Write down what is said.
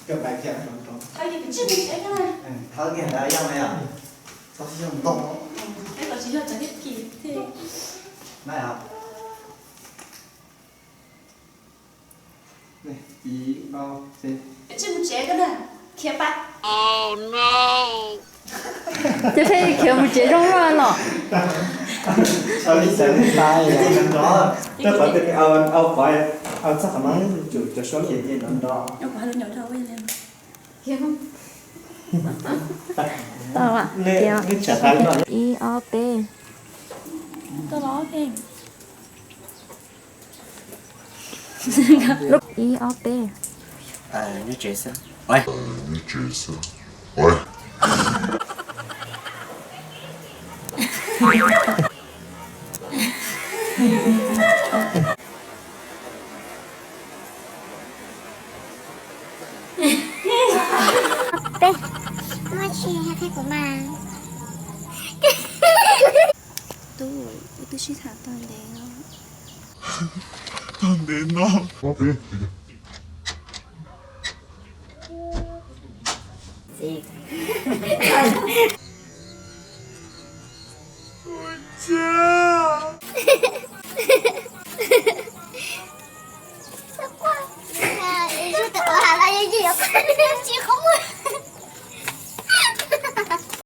Thawb kiag ntawd yog na yom. Thawb kiag ntawd yog na yom. Thawb kiag ntawd. Thawb kiag ntawd. Ib, ob, peb. Tsis mus tsev koj na, khiav pab. Ces peb khiav mus tsev zoo luaj no. Au, au, au, txog qhov no, cov suab ces nrov nrov. Tau, ib, ob, peb. Ib, ob, peb. Peb, muaj tsi qhia kuv mas. Tub, wb twb sib tham tau ntev no. Tau ntev no.